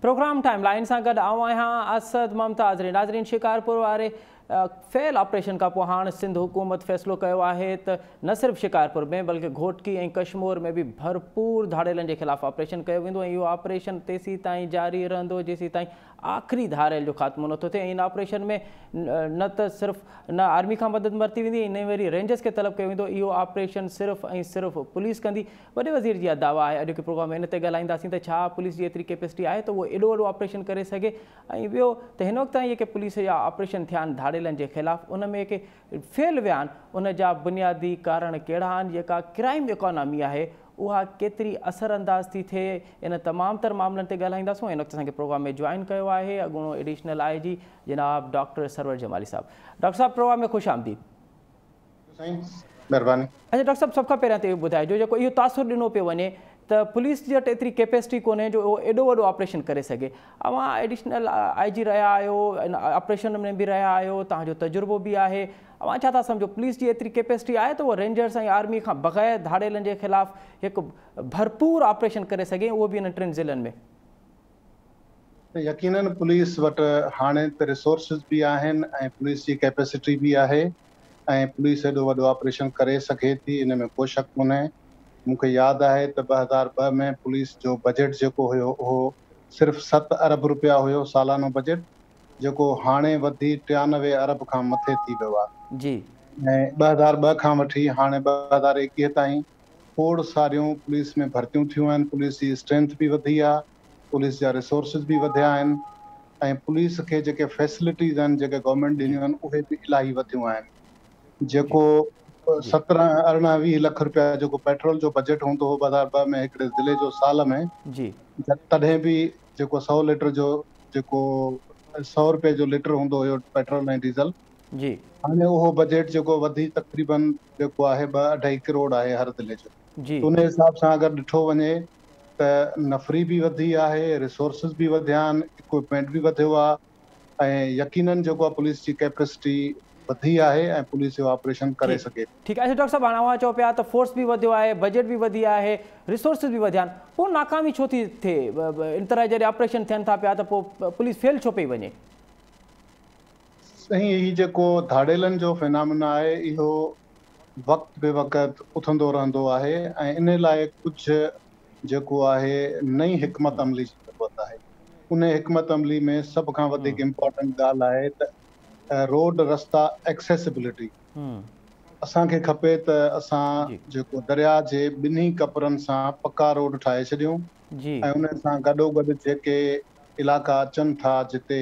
Programme time line سان گڏ آئون آهيان اسد ممتاز. ناظرين، شڪارپور واري فيل آپريشن کان پوءِ هاڻ سنڌ حڪومت فيصلو ڪيو آهي ته نه صرف شڪارپور ۾ بلڪه گهوٽڪي ۽ ڪشمور ۾ به ڀرپور ڌاڙيلن جي خلاف آپريشن ڪيو ويندو ۽ اهو آپريشن تيسين تائين جاري رهندو جيسين تائين آخري ڌاڙيل جو خاتمو نٿو ٿئي. ۽ ان آپريشن ۾ نه ته صرف نه آرمي کان مدد ورتي ويندي ۽ نه وري رينجرز کي طلب ڪيو ويندو. اهو آپريشن صرف ۽ صرف پوليس ڪندي. وڏي وزير جي اها دعويٰ آهي. اڄوڪي پروگرام ۾ ان تي ڳالهائينداسين ته ڇا پوليس جي ايتري ڪيپيسٽي آهي ته اهو ايڏو وڏو آپريشن ڪري سگهي، ۽ ٻيو ته هن وقت تائين جيڪي پوليس جا آپريشن ٿيا آهن ڌاڙيلن جي خلاف ان ۾ جيڪي فيل ويا آهن ان جا بنيادي ڪارڻ ڪهڙا آهن، جيڪا ڪرائيم اڪانامي آهي اها ڪيتري اثر انداز ٿي ٿئي. ان تمام تر معاملن تي ڳالهائينداسون. هن وقت اسان کي پروگرام ۾ جوائن ڪيو آهي اڳوڻو ايڊيشنل I جي جناب ڊاڪٽر سرور جمالي صاحب. ڊاڪٽر صاحب، پروگرام ۾ خوش آمديد. سائين مهرباني. اڇا ڊاڪٽر صاحب، سڀ کان پهريان ته اهو ٻڌائجو جيڪو اهو تاثر ڏنو پيو وڃي ته پوليس جي وٽ ايتري ڪيپيسٽي ڪونهي جو اهو ايڏو وڏو آپريشن ڪري سگهي. اوهان ايڊيشنل I جي رهيا آهيو، آپريشن ۾ به رهيا آهيو، توهان جو تجربو به آهي، اوهان ڇا ٿا سمجهو پوليس جي ايتري ڪيپيسٽي آهي ته اهو رينجرز ۽ آرمي کان بغير ڌاڙيلن جي خلاف هڪ ڀرپور آپريشن ڪري سگهي، اهو به انهن ٽن ضلعن ۾؟ يقينن پوليس وٽ هاڻي ته ريسورسز به آهن ۽ پوليس جي ڪيپيسٽي به آهي ۽ پوليس ايڏو وڏو آپريشن ڪري سگهي ٿي، ان ۾ ڪو شڪ ڪونهي. مون کي ياد آهي ته 2002 ۾ پوليس جو بجيٽ جيڪو هيو اهو صرف 7 ارب روپيا هيو سالانو بجيٽ، جيڪو هاڻي وڌي 93 ارب کان مٿي ٿي ويو آهي. ۽ 2002 کان وٺي هاڻي 2021 تائين کوڙ ساريون پوليس ۾ ڀرتيون ٿيون آهن، پوليس جي اسٽرينٿ به وڌي آهي، پوليس جا ريسورسز به وڌيا آهن ۽ پوليس کي جيڪي فيسلٽيز آهن جيڪي گورنمينٽ ڏنيون آهن اهي به الاهي وڌيون آهن. جيڪو 17 18 20 لک روپيا جيڪو پيٽرول جو بجيٽ هوندو هو 2002 ۾ هڪڙي ضلعي جو سال ۾، تڏهن به جيڪو 100 ليٽر جو جيڪو 100 روپئي جو ليٽر هوندو هيو پيٽرول ۽ ڊيزل، هاڻي اهو بجيٽ جيڪو وڌي تقريبن جيڪو آهي ٻه اڍائي ڪروڙ آهي هر ضلعي جو. ان حساب سان اگر ڏٺو وڃي ته نفري به وڌي آهي، ريسورسز به وڌيا آهن، اڪوپمينٽ به وڌيو آهي ۽ يقينن جيڪو آهي پوليس جي ڪيپسٽي وڌي آهي ۽ پوليس اهو آپريشن ڪري سگهي ٿي. ٺيڪ آهي ڊاڪٽر صاحب، هاڻي اوهان چئو پيا ته فورس به وڌيو آهي، بجيٽ به وڌي آهي، ريسورسز به وڌيا آهن، پوء ناڪامي ڇو ٿي ٿئي؟ ان طرح جڏهن آپريشن ٿين ٿا پيا ته پوء پوليس فيل ڇو پئي وڃي؟ سائين هي جيڪو ڌاڙيلن جو فينامنا آهي اهو وقت به وقت اٿندو رهندو آهي ۽ ان لاء ڪجهه جيڪو آهي نئين حڪمت عملي جي ضرورت آهي. ان حڪمت عملي ۾ سڀ کان وڌيڪ امپارٽنٽ ڳالهه آهي ته روڊ رستا ايڪسيسبلٽي اسان کي کپي ته اسان جيڪو درياء جي ٻنهي ڪپرن سان پڪا روڊ ٺاهي ڇڏيون ۽ ان سان گڏوگڏ جيڪي علائقا اچن ٿا جتي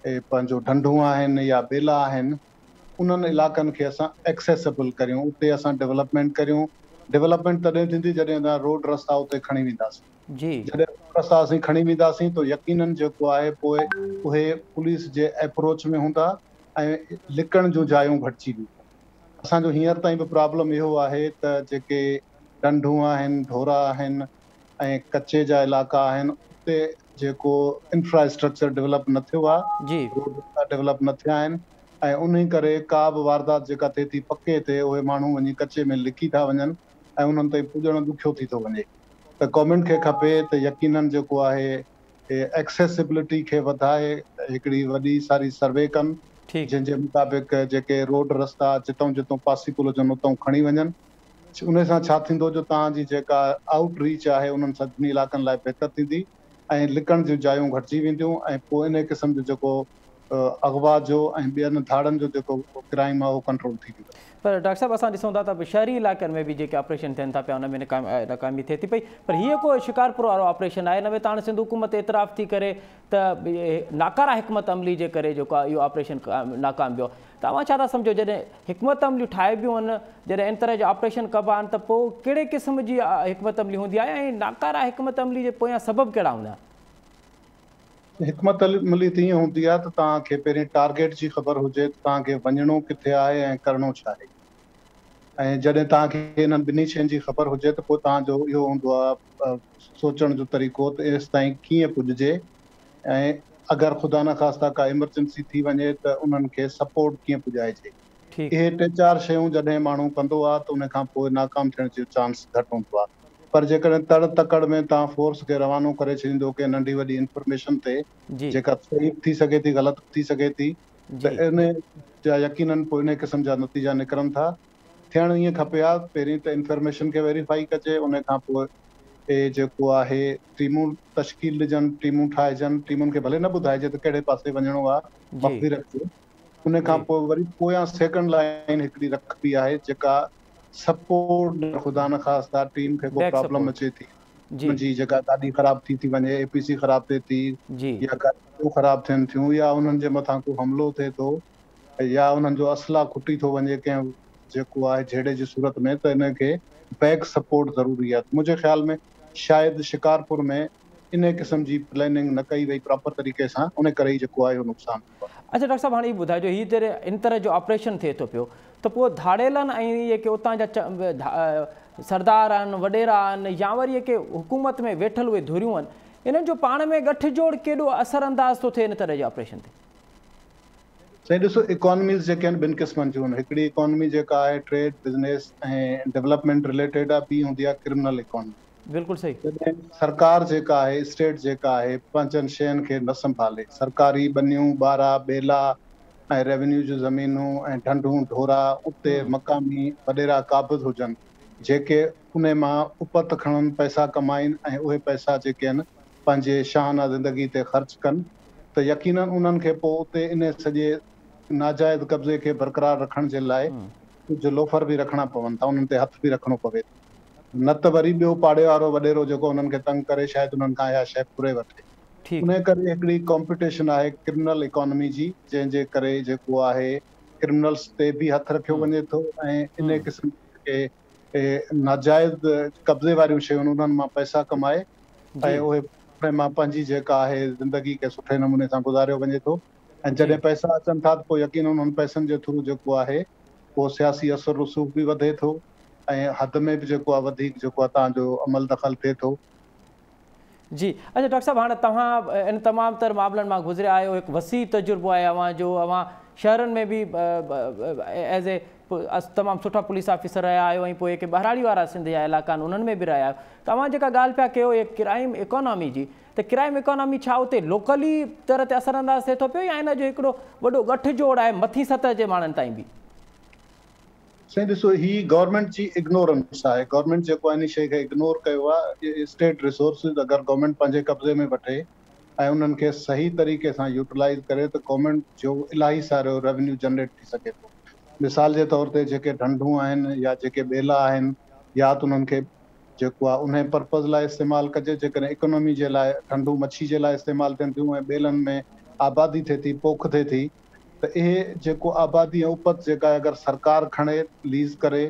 پنهنجو ڍنڍون آهن يا ٻيلا آهن انهن علائقن کي اسان ايڪسيسبل ڪريون، اتي اسان ڊولپمينٽ ڪريون. ڊولپمينٽ تڏهن ٿيندي جڏهن اسان روڊ رستا اتي کڻي وينداسين. جڏهن روڊ رستا اسين کڻي وينداسين ته يقينن جيڪو آهي پوء اهي پوليس جي ايپروچ ۾ هوندا ۽ لڪڻ جون جايون گهٽجي وينديون. اسان جو هينئر تائين به پرابلم اهو آهي ته جيڪي ڍنڍون آهن، ڍورا آهن ۽ ڪچي جا علائقا آهن اتي جيڪو انفرا اسٽرڪچر ڊولپ نه ٿيو آهي، روڊ رستا ڊولپ نه ٿيا آهن ۽ انهي ڪري ڪا به واردات جيڪا ٿئي ٿي پڪي تي اهي ماڻهو وڃي ڪچي ۾ لڪي ٿا وڃن ۽ انهن تائين پڄڻ ڏکيو ٿي ٿو وڃي ته گورنمينٽ کي کپي ته يقينن جيڪو آهي ايڪسيسبلٽي کي وڌائي هڪڙي وڏي ساري سروي ڪن جنهن جي مطابق جيڪي روڊ رستا جتون جتون پاسيبل هجن اتون کڻي وڃن. ان سان ڇا ٿيندو جو توهان جي جيڪا آئوٽ ريچ آهي انهن سڀني علائقن لاء بهتر ٿيندي ۽ لڪڻ جون جايون گهٽجي وينديون ۽ پوء انهي قسم جو جيڪو اغوا جو ۽ ٻين ڌاڙن جو جيڪو ڪرائيم آهي اهو ڪنٽرول ٿي ويندو. پر ڊاڪٽر صاحب اسان ڏسون ٿا ته شهري علائقن ۾ به جيڪي آپريشن ٿين ٿا پيا ان ۾ ناڪامي ٿئي ٿي پئي پر هيء ڪو شڪارپور وارو آپريشن آهي ان ۾ ته هاڻي سنڌ حڪومت اعتراف ٿي ڪري ته ناڪاره حڪمت عملي جي ڪري جيڪو آهي اهو آپريشن ناڪام ويو ته اوهان ڇا ٿا سمجهو جڏهن حڪمت عمليون ٺاهبيون آهن جڏهن ان طرح جا آپريشن ڪبا آهن ته پوء ڪهڙي قسم جي حڪمت عملي هوندي آهي ۽ ناڪاره حڪمت عملي جي پويان سبب ڪهڙا هوندا آهن؟ حڪمت عملي ته ائين هوندي آهي ته توهان کي پهرين ٽارگيٽ جي خبر هجي ته توهان کي وڃڻو ڪٿي آهي ۽ ڪرڻو ڇا آهي ۽ جڏهن توهان کي انهن ٻنهي شين جي خبر هجي ته پوء توهان جو اهو هوندو آهي سوچڻ جو طريقو ته ايستائين ڪيئن پڄجي ۽ اگر خدا نخواسته ڪا ايمرجنسي ٿي وڃي ته انهن کي سپورٽ ڪيئن پڄائجي. اهي ٽي چار شيون جڏهن ماڻهو ڪندو آهي ته ان کان پوء ناڪام ٿيڻ جو چانس گهٽ هوندو آهي. پر جيڪڏهن تڙ تڪڙ ۾ توهان فورس کي روانو ڪري ڇڏيندو ڪنهن ننڍي وڏي انفارميشن تي جيڪا صحيح به ٿي سگهي ٿي غلط به ٿي سگهي ٿي ته ان جا يقينن پوء انهي قسم جا نتيجا نڪرن ٿا. ٿيڻ ائين کپي ها پهرين ته انفارميشن کي ويريفائي ڪجي ان کان پوء جيڪو آهي ٽيمون تشڪيل ڏجن ٽيمون ٺاهجن ٽيمن کي ڀلي نه ٻڌائجي ته ڪهڙي پاسي وڃڻو آهي مخفي رکجي ان کان پوء وري پويان سيڪنڊ لائين هڪڙي رکبي آهي جيڪا سپورٽ خدا نخواسته ٽيم کي ڪو پرابلم اچي ٿي انهن جي جيڪا گاڏي خراب ٿي ٿي وڃي اي پي سي خراب ٿئي ٿي يا گاڏيون خراب ٿين ٿيون يا انهن جي مٿان ڪو حملو ٿئي ٿو يا انهن جو اسلحه کٽي ٿو وڃي ڪنهن جيڪو آهي جهيڙي جي صورت ۾ ته انهن کي بيڪ سپورٽ ضروري آهي منهنجي خيال ۾ شايد شڪارپور ۾ انهي قسم جي پلاننگ نه ڪئي وئي پراپر طريقي سان ان ڪري ئي جيڪو آهي اهو نقصان ٿيو آهي. اڇا ڊاڪٽر صاحب هاڻي هي ٻڌائجو هي جڏهن ان طرح جو آپريشن ٿئي ٿو پيو ته پوء ڌاڙيلن ۽ جيڪي اتان جا سردار آهن وڏيرا آهن يا وري جيڪي حڪومت ۾ ويٺل اهي ڌريون آهن انهن جو پاڻ ۾ ڳٺ جوڙ ڪيڏو اثر انداز ٿو ٿئي ان طرح جي آپريشن تي؟ سائين ڏسو اڪانميز جيڪي آهن ٻن قسمن جون آهن هڪڙي اڪانمي جيڪا آهي ٽريڊ بزنس ۽ ڊولپمينٽ رليٽيڊ آهي ٻي هوندي آهي ڪرمنل اڪانمي. بلڪل صحيح. جڏهن سرڪار جيڪا آهي اسٽيٽ جيڪا آهي پنهنجن شين کي نه سنڀالي سرڪاري ٻنيون ٻارا ٻيلا ۽ ريونيو جون زمينون ۽ ڍنڍون ڍورا اتي مقامي وڏيرا قابض هجن جيڪي انهي مان اپت کڻن پئسا ڪمائين ۽ اهي پئسا جيڪي آهن پنهنجي شاهانه زندگي تي خرچ ڪن ته يقينن انهن کي پوء اتي انهي سڄي ناجائز قبضي کي برقرار رکڻ جي لاء ڪجهه لوفر به رکڻا پون ٿا انهن تي هٿ به رکڻو پوي ٿو. نه ته وري ٻيو پاڙي وارو وڏيرو جيڪو انهن کي تنگ ڪري شايد انهن کان اها شيء ڦري وٺي. انهيء ڪري هڪڙي ڪامپيٽيشن آهي ڪرمنل ايڪانومي جي جنهن جي ڪري جيڪو آهي ڪرمنلز تي به هٿ رکيو وڃي ٿو ۽ انهيء قسم جي جيڪي ناجائز قبضي واريون شيون آهن انهن مان پئسا ڪمائي ۽ اهي انهن مان پنهنجي جيڪا آهي زندگي کي سٺي نموني سان گذاريو وڃي ٿو ۽ جڏهن پئسا اچن ٿا ته پوء يقينن انهن پئسن جي ٿرو جيڪو آهي اهو سياسي اثر رسوخ به وڌي ٿو ۽ حد ۾ به جيڪو آهي وڌيڪ جيڪو آهي توهان جو عمل دخل ٿئي ٿو. جي اڇا ڊاڪٽر صاحب هاڻ توهان ان تمام تر معاملن مان گذريا آهيو هڪ وسيع تجربو آهي اوهان جو اوهان شهرن ۾ به ايز اي تمام سٺا پوليس آفيسر رهيا آهيو ۽ پوء جيڪي ٻهراڙي وارا سنڌ جا علائقا آهن انهن ۾ به رهيا آهيو ته اوهان جيڪا ڳالهه پيا ڪيو اهي ڪرائيم اڪانامي جي ته ڪرائيم اڪانامي ڇا اتي لوڪلي طور تي اثر انداز ٿئي ٿو پيو يا ان جو هڪڙو وڏو ڳٺ جوڙ آهي مٿين سطح جي ماڻهن تائين به؟ سائين ڏسو هي گورنمينٽ جي اگنورنس آهي گورنمينٽ جيڪو آهي ان شئي کي اگنور ڪيو آهي اسٽيٽ ريسورسز اگر گورنمينٽ پنهنجي قبضي ۾ وٺي ۽ انهن کي صحيح طريقي سان يوٽيلائيز ڪري ته گورنمينٽ جو الاهي سارو ريونيو جنريٽ ٿي سگهي ٿو مثال جي طور تي جيڪي ڍنڍون آهن يا جيڪي ٻيلا آهن يا ته انهن کي جيڪو آهي انهي پرپز لاء استعمال ڪجي جيڪڏهن اڪانومي جي لاء ڍنڍون مڇي جي لاء استعمال ٿين ٿيون ۽ ٻيلن ۾ آبادي ٿئي ٿي پوک ٿئي ٿي ته اهي جيڪو آبادي ۽ اپت جيڪا آهي اگر سرڪار کڻي ليز ڪري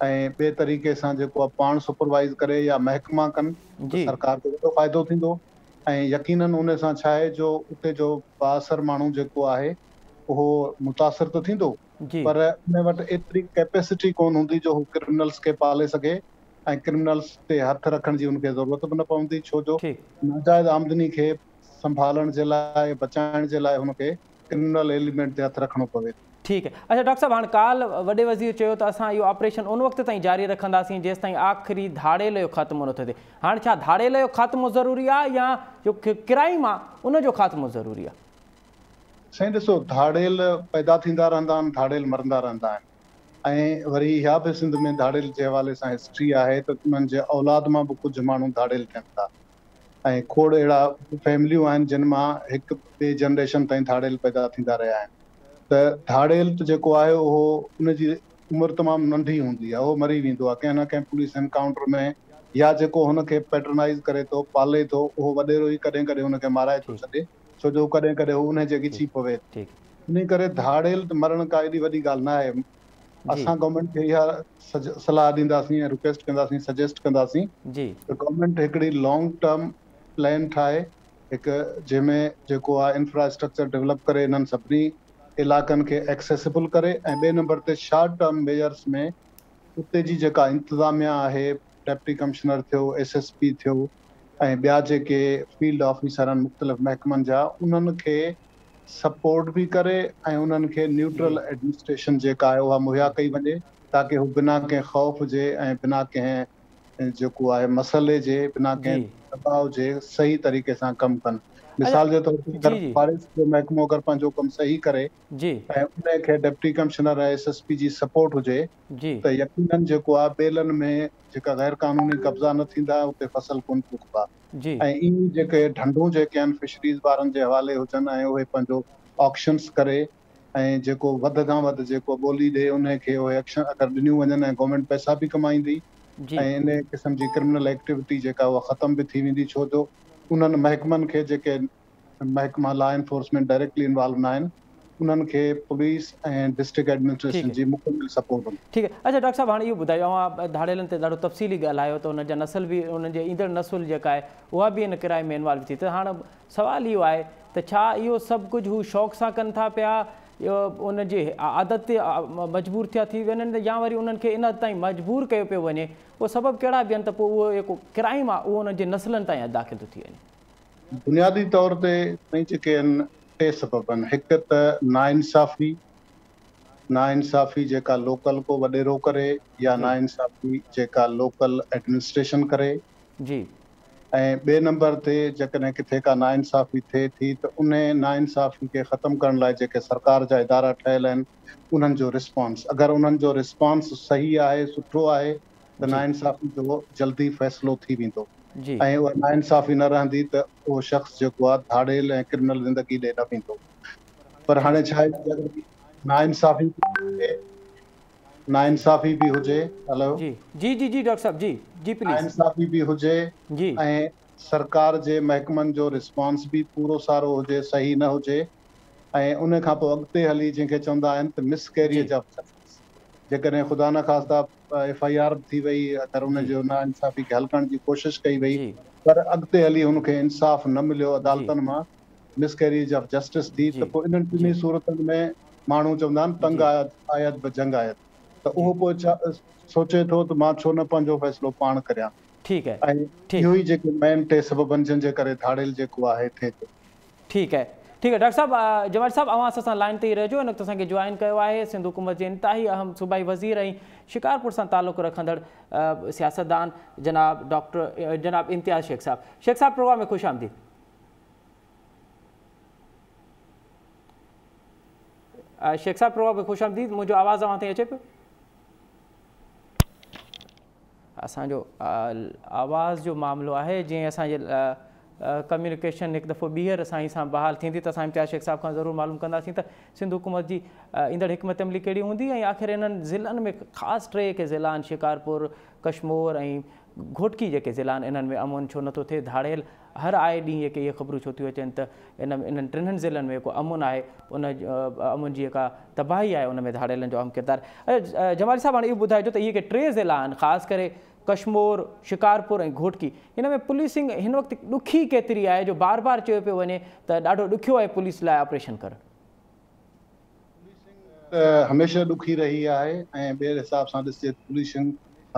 ۽ ٻئي طريقي سان جيڪو آهي پاڻ سپروائيز ڪري يا محڪما ڪن ته سرڪار کي وڏو فائدو ٿيندو ۽ يقينن ان سان ڇا آهي جو اتي جو بااثر ماڻهو جيڪو آهي اهو متاثر ته ٿيندو پر ان وٽ ايتري ڪيپيسٽي ڪونه هوندي جو هو ڪرمنلز کي پالي سگهي ۽ ڪرمنلز تي هٿ رکڻ جي ان کي ضرورت به نه پوندي ڇو جو ناجائز آمدني کي سنڀالڻ جي لاء بچائڻ جي لاء هن کي ڪرمنل ايليمينٽ تي هٿ رکڻو پوي ٿو. ٺيڪ اڇا ڊاڪٽر صاحب هاڻ ڪالهه وڏي وزير چيو ته اسان اهو آپريشن ان وقت تائين جاري رکنداسين جيستائين آخري ڌاڙيل جو خاتمو نٿو ٿئي هاڻ ڇا ڌاڙيل جو خاتمو ضروري آهي يا جو ڪرائيم آهي ان جو خاتمو ضروري آهي؟ سائين ڏسو ڌاڙيل پيدا ٿيندا رهندا آهن ڌاڙيل مرندا رهندا آهن ۽ وري اها به سنڌ ۾ ڌاڙيل جي حوالي سان هسٽري آهي ته انهن جي اولاد مان به ڪجهه ماڻهو ڌاڙيل ٿين ٿا ۽ کوڙ اهڙا فيمليون آهن جن مان هڪ ٻئي جنريشن تائين ڌاڙيل پيدا ٿيندا رهيا آهن ته ڌاڙيل ته جيڪو آهي اهو ان جي عمر تمام ننڍي هوندي آهي اهو مري ويندو آهي ڪنهن نه ڪنهن پوليس انڪائونٽر ۾ يا جيڪو هن کي پيٽرنائيز ڪري ٿو پالي ٿو اهو وڏيرو ئي ڪڏهن ڪڏهن هن کي مارائي ٿو ڇڏي ڇو جو ڪڏهن ڪڏهن هو انهي جي ڳچي پوي ٿو انهي ڪري ڌاڙيل مرڻ ڪا ايڏي وڏي ڳالهه نه آهي اسان گورنمينٽ کي اها صلاح ڏينداسين ۽ رڪويسٽ ڪنداسين سجيسٽ ڪنداسين ته گورنمينٽ هڪڙي لانگ ٽرم پلان ٺاهي هڪ جنهن ۾ جيڪو آهي انفراسٽرڪچر ڊولپ ڪري انهن سڀني علائقن کي ايڪسيسبل ڪري ۽ ٻئي نمبر تي شارٽ ٽرم ميجرس ۾ اتي جي جيڪا انتظاميا آهي ڊپٽي ڪمشنر ٿيو ايس ايس پي ٿيو ۽ ٻيا جيڪي فيلڊ آفيسر آهن مختلف محڪمن جا انهن کي سپورٽ به ڪري ۽ انهن کي نيوٽرل ايڊمنسٽريشن جيڪا آهي اها مهيا ڪئي وڃي تاڪه هو بنا ڪنهن خوف جي ۽ بنا ڪنهن جيڪو آهي مسئلي جي بنا ڪنهن دٻاء جي صحيح طريقي سان ڪم ڪن. مثال جي طور تي اگر فاريسٽ جو محڪمو اگر پنهنجو ڪم صحيح ڪري ۽ ان کي deputy commissioner ۽ S S P جي سپورٽ هجي ته يقينن جيڪو آهي ٻيلن ۾ جيڪا غير قانوني قبضا نه ٿيندا، اتي فصل ڪونه پوکبا ۽ ائين ئي جيڪي ڍنڍون جيڪي آهن فشريز وارن جي حوالي هجن ۽ اهي پنهنجو آڪشنس ڪري ۽ جيڪو وڌ کان وڌ جيڪو ٻولي ڏي انهي کي اهي ايڪشن اگر ڏنيون وڃن ۽ گورنمينٽ پئسا به ڪمائيندي ۽ انهي قسم جي ڪرمنل ايڪٽيوٽي جيڪا اها ختم به ٿي ويندي ڇو جو انهن محڪمن کي جيڪي محڪما لا انفورسمينٽ ڊائريڪٽلي انوالو ناهن انهن کي پوليس ۽ ڊسٽرڪٽ ايڊمنسٽريشن جي مڪمل سپورٽ هوندي. ٺيڪ آهي اڇا ڊاڪٽر صاحب هاڻي اهو ٻڌايو اوهان ڌاڙيلن تي ڏاڍو تفصيلي ڳالهايو ته انهن جا نسل به انهن جي ايندڙ نسل جيڪا آهي اها به ان ڪرائم ۾ انوالو ٿي ته هاڻ سوال اهو آهي ته ڇا اهو سڀ ڪجهه هو شوق سان ڪن ٿا پيا، ان جي عادت تي مجبور ٿيا ٿي وڃن يا وري انهن کي ان حد تائين مجبور ڪيو پيو وڃي، اهو سبب ڪهڙا به آهن ته پوء اهو جيڪو ڪرائيم آهي اهو انهن جي نسلن تائين داخل ٿو ٿي وڃي. بنيادي طور تي سائين جيڪي آهن ٽي سبب آهن، هڪ ته ناانصافي، ناانصافي جيڪا لوڪل ڪو وڏيرو ڪري يا ناانصافي جيڪا لوڪل ايڊمنسٽريشن ڪري. ۽ ٻئي نمبر تي جيڪڏهن ڪٿي ڪا ناانصافي ٿئي ٿي ته انهي ناانصافي کي ختم ڪرڻ لاء جيڪي سرڪار جا ادارا ٺهيل آهن انهن جو رسپانس اگر انهن جو رسپانس صحيح آهي سٺو آهي ته ناانصافي جو جلدي فيصلو ٿي ويندو ۽ اها ناانصافي نه رهندي ته اهو شخص جيڪو آهي ڌاڙيل ۽ ڪرمنل زندگي ڏي نه ويندو پر هاڻي ڇا آهي ناانصافي ناانصافي به هجي هلو. جي جي جي جي ڊاڪٽر صاحب جي جي پليز. ناانصافي به هجي ۽ سرڪار جي محڪمن جو رسپانس به پورو سارو هجي صحيح نه هجي ۽ ان کان پوء اڳتي هلي جنهن کي چوندا آهن ته مس ڪيريج آف جسٽس جيڪڏهن خدا نخواسته ايف I R به ٿي وئي اگر ان جو ناانصافي کي حل ڪرڻ جي ڪوشش ڪئي وئي پر اڳتي هلي هن کي انصاف نه مليو عدالتن مان مس ڪيريج آف جسٽس ٿي ته پوء انهن ٽنهي صورتن ۾ ماڻهو چوندا آهن تنگ آيد به جنگ آيد ته اهو پوء سوچي ٿو ته مان ڇو نه پنهنجو فيصلو پاڻ ڪريان. ٺيڪ آهي. ۽ اهو ئي جيڪي مين ٽي سبب آهن جن جي ڪري ڌاڙيل جيڪو آهي ٿئي ٿو. ٺيڪ آهي ٺيڪ آهي ڊاڪٽر صاحب جمالي صاحب اوهان اسان سان لائين تي ئي رهجو هن وقت اسان کي جوائن ڪيو آهي سنڌ حڪومت جي انتهائي اهم صوبائي وزير ۽ شڪارپور سان تعلق رکندڙ سياستدان جناب ڊاڪٽر جناب امتياز شيخ صاحب شيخ صاحب پروگرام ۾ خوش آمديد. شيخ صاحب پروگرام ۾ خوش آمديد منهنجو آواز اوهان تائين اچي پيو؟ اسان جو آواز جو معاملو آهي جيئن اسان جي ڪميونيڪيشن هڪ دفعو ٻيهر سائين سان بحال ٿيندي ته اسان امتياز شيخ صاحب کان ضرور معلوم ڪنداسين ته سنڌ حڪومت جي ايندڙ حڪمت عملي ڪهڙي هوندي ۽ آخر انهن ضلعن ۾ خاص ٽي جيڪي ضلعا آهن شڪارپور ڪشمور ۽ گهوٽڪي جيڪي ضلعا آهن انهن ۾ امن ڇو نٿو ٿئي ڌاڙيل هر آئي ڏينهن جيڪي اهي خبرون ڇو ٿيون اچن ته ان انهن ٽنهن ضلعن ۾ جيڪو امن آهي ان امن جي جيڪا تباهي آهي ان ۾ ڌاڙيلن جو اهم ڪردار آهي. جمالي صاحب هاڻي اهو ٻڌائجو ته اهي جيڪي ٽي ضلعا آهن خاص ڪري ڪشمور، شڪارپور ۽ گهوٽڪي هن ۾ پوليسنگ هن وقت ڏکي ڪيتري آهي جو بار بار چيو پيو وڃي ته ڏاڍو ڏکيو آهي پوليس لاء آپريشن ڪرڻ. پوليسنگ ته هميشه ڏکي رهي آهي ۽ ٻئي حساب سان ڏسجي ته پوليسنگ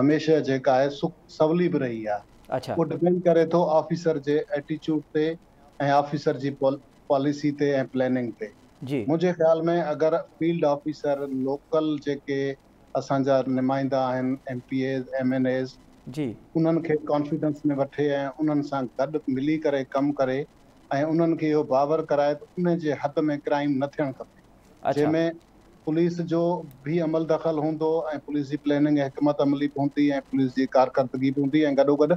هميشه جيڪا آهي سولي به رهي آهي. اهو ڊپينڊ ڪري ٿو آفيسر جي ايٽيچوڊ تي ۽ آفيسر جي پاليسي تي ۽ پلاننگ تي. منهنجي خيال ۾ اگر فيلڊ آفيسر لوڪل جيڪي اسان جا نمائندا آهن M P As, M N As انهن کي ڪانفيڊنس ۾ وٺي ۽ انهن سان گڏ ملي ڪري ڪم ڪري ۽ انهن کي اهو باور ڪرائي ته ان جي حد ۾ ڪرائيم نه ٿيڻ کپي جنهن ۾ پوليس جو به عمل دخل هوندو ۽ پوليس جي پلاننگ ۽ حڪمت عملي به هوندي ۽ پوليس جي ڪارڪردگي به هوندي ۽ گڏوگڏ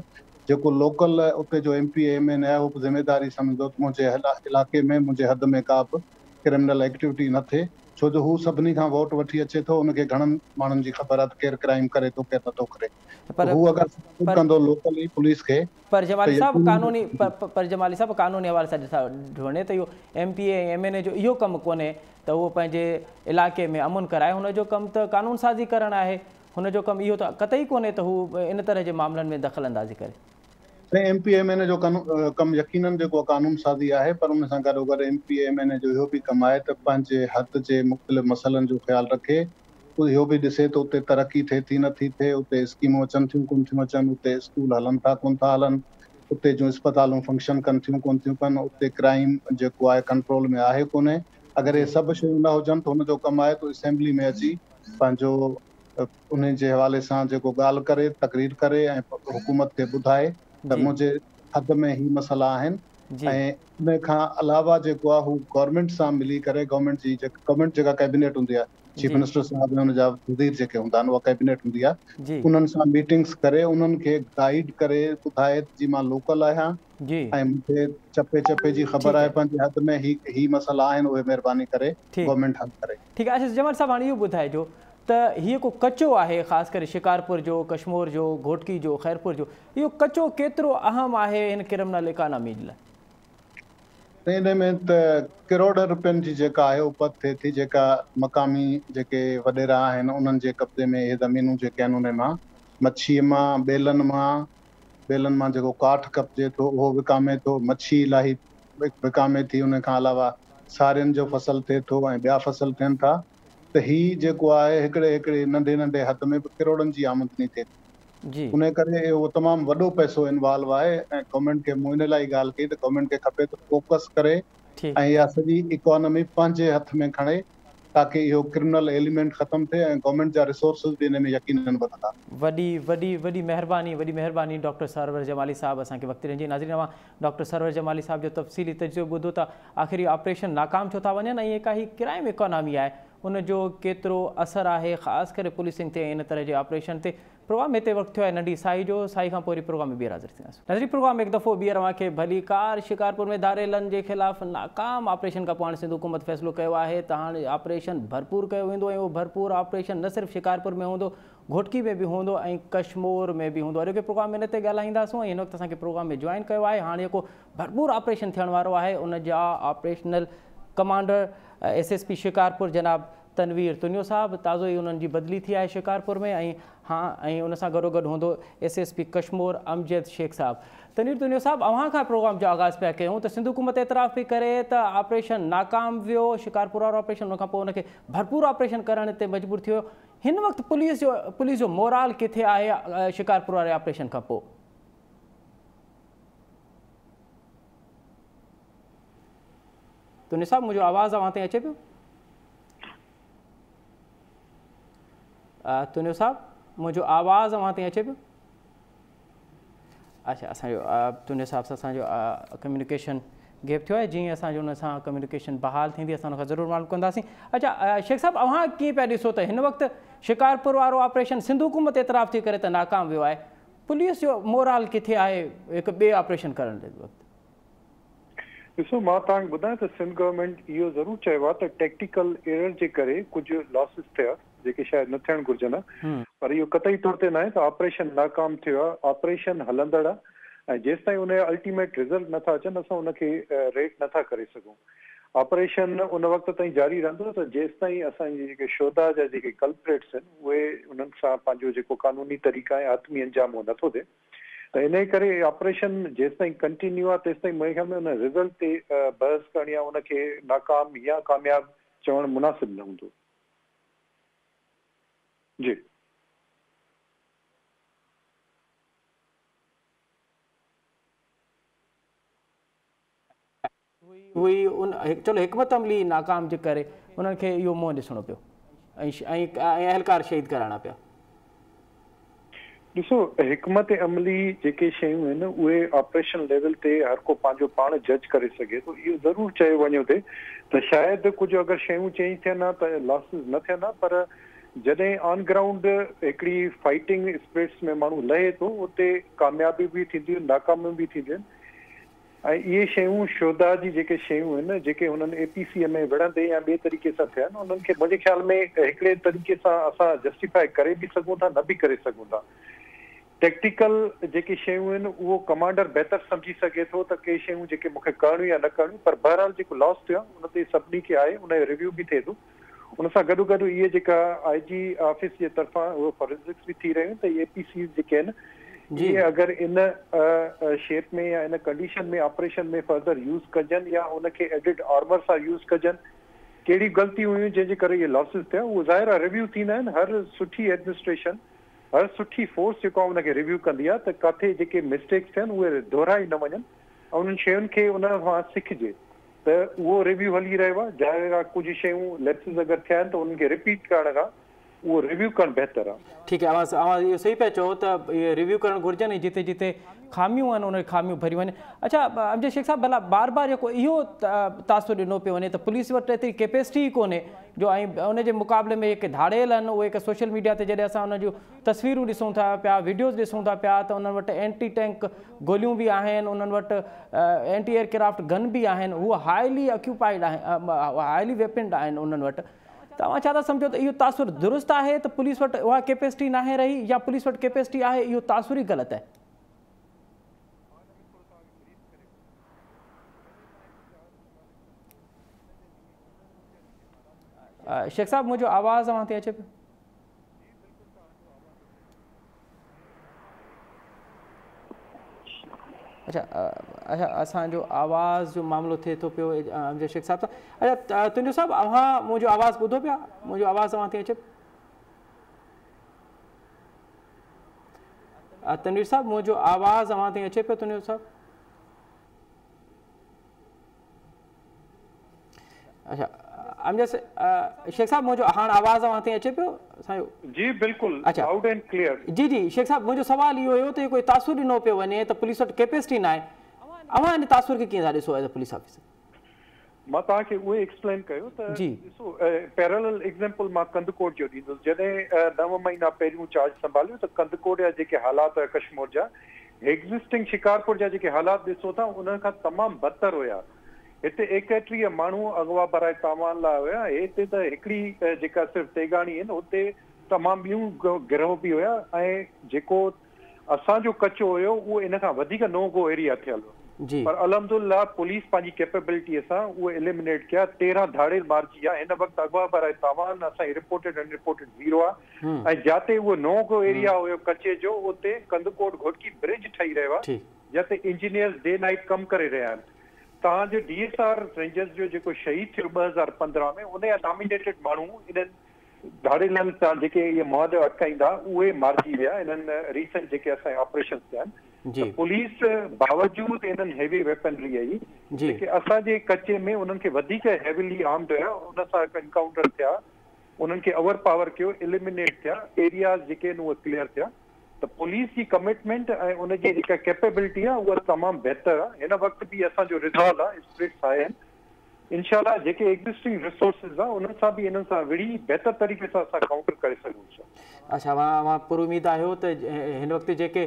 جيڪو لوڪل اتي جو ايم پي اي ايم اين اي آهي اهو به ذميداري سمجهندو ته منهنجي علائقي ۾ منهنجي حد ۾ ڪا به ڪرمنل ايڪٽيوٽي نه ٿئي ڇو جو هو سڀني کان ووٽ وٺي اچي ٿو ان کي گهڻن ماڻهن جي خبر آهي ته ڪير ڪرائيم ڪري ٿو ڪير نٿو ڪري ته هو اگر سپورٽ ڪندو لوڪلي پوليس کي پر جمالي صاحب قانوني پر جمالي صاحب قانوني حوالي سان ڏسا وڃي ته اهو M P A ۽ M N A جو اهو ڪم ڪونهي ته اهو پنهنجي علائقي ۾ امن ڪرائي هن جو ڪم ته قانون سازي ڪرڻ آهي هن جو ڪم اهو ته قطعي ڪونهي ته هو ان طرح جي معاملن ۾ دخل اندازي ڪري. سائين M P A M N A جو ڪم يقينن جيڪو قانون سازي آهي پر ان سان گڏوگڏ M P A M N A جو اهو به ڪم آهي ته پنهنجي حد جي مختلف مسئلن جو خيال رکي اهو به ڏسي ته اتي ترقي ٿئي ٿي نه ٿي ٿئي، اتي اسڪيمون اچن ٿيون ڪونه ٿيون اچن، اتي اسڪول هلن ٿا ڪونه ٿا هلن، اتي جون اسپتالون فنڪشن ڪن ٿيون ڪونه ٿيون ڪن، اتي ڪرائيم جيڪو آهي ڪنٽرول ۾ آهي ڪونهي. اگر اهي سڀ شيون نه هجن ته هن جو ڪم آهي ته اسيمبلي ۾ اچي پنهنجو ان جي حوالي سان جيڪو ڳالهه ڪري، تقرير ڪري ۽ حڪومت کي ٻڌائي ته منهنجي حد ۾ هي مسئلا آهن ۽ ان کان علاوه جيڪو آهي هو گورنمينٽ سان ملي ڪري گورنمينٽ جي گورنمينٽ جيڪا ڪيبينيٽ هوندي آهي، چيف منسٽر صاحب ۽ ان جا وزير جيڪي هوندا آهن، اها ڪيبينيٽ هوندي آهي، انهن سان ميٽنگس ڪري انهن کي گائيڊ ڪري ٻڌائي ته جي مان لوڪل آهيان ۽ مون کي چپي چپي جي خبر آهي، پنهنجي حد ۾ هي هي مسئلا آهن، اهي مهرباني ڪري گورنمينٽ حل ڪري. ٺيڪ آهي اسد جمال صاحب، هاڻي اهو ٻڌائجو ته هي جيڪو ڪچو آهي، خاص ڪري شڪارپور جو، ڪشمور جو، گهوٽڪي جو، خيرپور جو، اهو ڪچو ڪيترو اهم آهي هن ڪرمنل اڪانامي جي لاء؟ ان ۾ ته ڪروڙين روپين جي جيڪا آهي اپت ٿئي ٿي، جيڪا مقامي جيڪي وڏيرا آهن انهن جي قبضي ۾ اهي زمينون جيڪي آهن، انهي مان مڇي مان، ٻيلن مان، ٻيلن مان جيڪو ڪاٺ ڪپجي ٿو اهو وڪامي ٿو، مڇي الاهي وڪامي ٿي، ان کان علاوه سارين جو فصل ٿئي ٿو ۽ ٻيا فصل ٿين ٿا ته هي جيڪو آهي هڪڙي هڪڙي ننڍي ننڍي حد ۾ به ڪروڙن جي آمدني ٿئي ٿي. ان ڪري اهو تمام وڏو پئسو انوالو آهي ۽ گورنمينٽ کي مون ان لاء ئي ڳالهه ڪئي ته گورنمينٽ کي کپي ته فوڪس ڪري ۽ اها سڄي اڪانومي پنهنجي هٿ ۾ کڻي تاڪه اهو ڪرمنل ايليمينٽ ختم ٿئي ۽ گورنمينٽ جا ريسورسز به ان ۾ يقينن وڌندا. وڏي وڏي وڏي مهرباني وڏي مهرباني ڊاڪٽر سرور جمالي صاحب اسان کي وقت ڏيڻ جي. ناظرين، اوهان ڊاڪٽر سرور جمالي صاحب جو تفصيلي تجزيو ٻڌو ته آخر اهي آپريشن ناڪام ڇو ٿا وڃن ۽ جيڪا هي ڪرائيم اڪانامي آهي ان جو ڪيترو اثر آهي خاص ڪري پوليسنگ تي ۽ ان طرح جي آپريشن تي. پروگرام هتي وقت ٿيو آهي ننڍي ساهي جو، ساهي کان پوء وري پروگرام ۾ ٻيهر حاضر ٿينداسون. ناظرين، پروگرام ۾ هڪ دفعو ٻيهر اوهان کي ڀليڪار. شڪارپور ۾ ڌاڙيلن جي خلاف ناڪام آپريشن کان پوء هاڻي سنڌ حڪومت فيصلو ڪيو آهي ته هاڻي آپريشن ڀرپور ڪيو ويندو ۽ اهو ڀرپور آپريشن نه صرف شڪارپور ۾ هوندو، گهوٽڪي ۾ به هوندو ۽ ڪشمور ۾ به هوندو. اڄوڪي پروگرام ۾ ان تي ڳالهائينداسون ۽ هن وقت اسان کي پروگرام ۾ جوائن ڪيو آهي هاڻي جيڪو ڀرپور آپريشن ٿيڻ وارو آهي ان جا operational commander S S P Shikarpur جناب تنوير تنيو صاحب، تازو ئي انهن جي بدلي ٿي آهي شڪارپور ۾ ۽ ها ۽ ان سان گڏوگڏ هوندو S S P Kashmore Amjad Shaikh Sahib. Tanveer Tunio صاحب، اوهان کان پروگرام جو آغاز پيا ڪيون ته سنڌ حڪومت اعتراف پئي ڪري ته آپريشن ناڪام ويو شڪارپور وارو آپريشن، ان کان پوء ان کي ڀرپور آپريشن ڪرڻ تي مجبور ٿي ويو، هن وقت پوليس جو پوليس جو مورال ڪٿي آهي شڪارپور واري آپريشن کان پوء؟ تنيو صاحب، منهنجو آواز اوهان تائين اچي پيو؟ تنيو صاحب، منهنجو آواز اوهان تائين اچي پيو؟ اڇا، اسان جو تنيو صاحب سان اسان جو ڪميونيڪيشن گيپ ٿيو آهي، جيئن اسان جو ان سان ڪميونيڪيشن بحال ٿيندي اسان ان کان ضرور معلوم ڪنداسين. اڇا شيخ صاحب، اوهان ڪيئن پيا ڏسو ته هن وقت شڪارپور وارو آپريشن سنڌ حڪومت اعتراف ٿي ڪري ته ناڪام ويو آهي، پوليس جو مورال ڪٿي آهي هڪ ٻئي آپريشن ڪرڻ جي وقت؟ ڏسو، مان توهان کي ٻڌايان ته سنڌ گورنمينٽ اهو ضرور چيو آهي ته ٽيڪٽيڪل ايرر جي ڪري ڪجهه لاسز ٿيا جيڪي شايد نه ٿيڻ گهرجن ها، پر اهو قطعي طور تي ناهي ته آپريشن ناڪام ٿيو آهي. آپريشن هلندڙ آهي ۽ جيستائين ان جا الٽيميٽ رزلٽ نٿا اچن اسان ان کي ريٽ نٿا ڪري سگهون. آپريشن ان وقت تائين جاري رهندو ته جيستائين اسان جي جيڪي شهداء جا جيڪي ڪلپريٽس آهن اهي انهن سان پنهنجو جيڪو قانوني طريقا ۽ حتمي انجام اهو نٿو ٿئي. ته انهيء ڪري آپريشن جيستائين ڪنٽينيو آهي تيستائين منهنجي خيال ۾ ان رزلٽ تي بحث ڪرڻ يا ان کي ناڪام يا ڪامياب چوڻ مناسب نه هوندو. جي. هئي ان چلو حڪمت عملي ناڪام جي ڪري انهن کي اهو منهن ڏسڻو پيو ۽ ۽ اهلڪار شهيد ڪرائڻا پيا. ڏسو، حڪمت عملي جيڪي شيون آهن اهي آپريشن ليول تي هر ڪو پنهنجو پاڻ جج ڪري سگهي ٿو. اهو ضرور چيو وڃي ٿي ته شايد ڪجهه اگر شيون چينج ٿين ها ته لاسز نه ٿين ها، پر جڏهن آن گرائونڊ هڪڙي فائٽنگ اسپرٽس ۾ ماڻهو لهي ٿو اتي ڪاميابيون به ٿينديون آهن، ناڪاميون به ٿينديون آهن. ۽ اهي شيون شهداء جي جيڪي شيون آهن جيڪي هنن اي پي سي ۾ وڙهندي يا ٻئي طريقي سان ٿيا آهن انهن کي منهنجي خيال ۾ هڪڙي طريقي سان اسان جسٽيفائي ڪري به سگهون ٿا نه به ڪري سگهون ٿا. ٽيڪٽيڪل جيڪي شيون آهن اهو ڪمانڊر بهتر سمجهي سگهي ٿو ته ڪي شيون جيڪي مون کي ڪرڻيون يا نه ڪرڻيون، پر بهرحال جيڪو لاس ٿيو آهي ان تي سڀني کي آهي ان جو ريويو به ٿئي ٿو. ان سان گڏو گڏ اهي جيڪا آء جي آفيس جي طرفان اهي فورينزڪس به ٿي رهيون ته اي پي سيز جيڪي آهن اهي اگر ان شيپ ۾ يا ان ڪنڊيشن ۾ آپريشن ۾ فردر يوز ڪجن يا ان کي ايڊڊ آرمر سان يوز ڪجن، ڪهڙيون غلطيون هيون جنهن جي ڪري اهي لاسز ٿيا، اهو ظاهر آهي ريويو ٿيندا آهن. هر سٺي ايڊمنسٽريشن، هر سٺي فورس جيڪو آهي ان کي ريويو ڪندي آهي ته ڪاٿي جيڪي مسٽيڪس ٿيا آهن اهي دهرائي نه وڃن ۽ انهن شين کي ان کان سکجي. ته اهو ريويو هلي رهيو آهي. ظاهر آهي ڪجهه شيون ليپسز اگر ٿيا آهن ته انهن کي رپيٽ ڪرڻ کان اهو ريويو ڪرڻ بهتر آهي. ٺيڪ آهي، اوهان اهو صحيح پيا چئو ته اهي ريويو ڪرڻ گهرجن ۽ جتي جتي خاميون آهن ان خاميون ڀريون وڃن. اڇا امجد شيخ صاحب، ڀلا بار بار جيڪو اهو تاثر ڏنو پيو وڃي ته پوليس وٽ ايتري ڪيپيسٽي ئي ڪونهي جو ۽ ان جي مقابلي ۾ جيڪي ڌاڙيل آهن اهي هڪ سوشل ميڊيا تي جڏهن اسان انهن جون تصويرون ڏسون ٿا پيا، وڊيوز ڏسون ٿا پيا ته انهن وٽ اينٽي ٽينڪ گوليون به آهن، انهن وٽ اينٽي ايئر ڪرافٽ گن به آهن، هو هائلي اڪيوپائيڊ آهن، هائلي ويپنڊ آهن انهن وٽ. ته اوهان ڇا ٿا سمجهو ته اهو تاثر درست آهي ته پوليس وٽ اها ڪيپيسٽي ناهي رهي يا پوليس وٽ ڪيپيسٽي آهي اهو تاثر ئي غلط آهي؟ شيخ صاحب منهنجو آواز اوهان تائين اچي پيو؟ اڇا اڇا اسان جو آواز جو معاملو ٿئي ٿو پيو امجد شيخ صاحب سان. اڇا تنيو صاحب اوهان منهنجو آواز ٻڌو پيا؟ منهنجو آواز اوهان تائين اچي پيو؟ تنوير صاحب منهنجو آواز اوهان تائين اچي پيو تنوير صاحب؟ اڇا امجد شيخ صاحب منهنجو هاڻ آواز اوهان تائين اچي پيو اسان جو؟ جي بلڪل لائوڊ اينڊ ڪليئر. جي جي شيخ صاحب منهنجو سوال اهو هيو ته ڪوئي تاثر ڏنو پيو وڃي ته پوليس وٽ ڪيپيسٽي ناهي، اوهان ان تاثر کي ڪيئن ٿا ڏسو ايز اي پوليس آفيسر؟ مان توهان کي اهو ايڪسپلين ڪيو ته ڏسو پيرلل ايگزيمپل مان ڪنڌڪوٽ جو ڏيندس، جڏهن 9 مهينا پهريون چارج سنڀاليو ته ڪنڌڪوٽ جا جيڪي حالات هيا ڪشمور جا، ايگزسٽنگ شڪارپور جا جيڪي حالات ڏسو ٿا انهن کان تمام بدتر هيا. هتي 31 ماڻهو اغوا براء تاوان لاء هيا، هتي ته هڪڙي جيڪا صرف تيغاڻي آهن هتي تمام ٻيون گروهه به هيا ۽ جيڪو اسان جو ڪچو هيو اهو ان کان وڌيڪ نو گو ايريا ٿيل هو پر الحمدلله پوليس پنهنجي ڪيپيبلٽي سان اهي اليمنيٽ ڪيا، 13 ڌاڙيل مارجي ويا، هن وقت اغوا براء تاوان اسان جي رپورٽيڊ ان رپورٽيڊ زيرو آهي ۽ جاتي اهو نو گو ايريا هيو ڪچي جو اتي ڪنڌڪوٽ گهوٽڪي برج ٺهي رهيو آهي جاتي انجنيئرز ڊي نائيٽ ڪم ڪري رهيا آهن. توهان جو ڊي ايس آر رينجرز جو جيڪو شهيد ٿيو 2015 ۾ ان جا نامينيٽيڊ ماڻهو انهن ڌاڙيلن سان جيڪي اهي مهاڏو اٽڪائيندا اهي مارجي ويا انهن ريسنٽ جيڪي اسان جا آپريشنز ٿيا آهن ته پوليس باوجود انهن هيوي ويپنري جي جيڪي اسان جي ڪچي ۾ انهن کي وڌيڪ هيويلي آرمڊ هيا ان سان انڪائونٽر ٿيا انهن کي اوور پاور ڪيو اليمينيٽ ٿيا ايرياز جيڪي آهن اهي ڪليئر ٿيا ته پوليس جي ڪمٽمينٽ ۽ ان جي جيڪا ڪيپيبلٽي آهي اها تمام بهتر آهي هن وقت به اسان جو ريزالو آهي اسپرٽس آهن انشاء الله جيڪي ايگزسٽنگ ريسورسز آهن انهن سان به انهن سان وڙهي بهتر طريقي سان اسان ڪائونٽر ڪري سگهون ٿا. اڇا اوهان پر اميد آهيو ته هن وقت جيڪي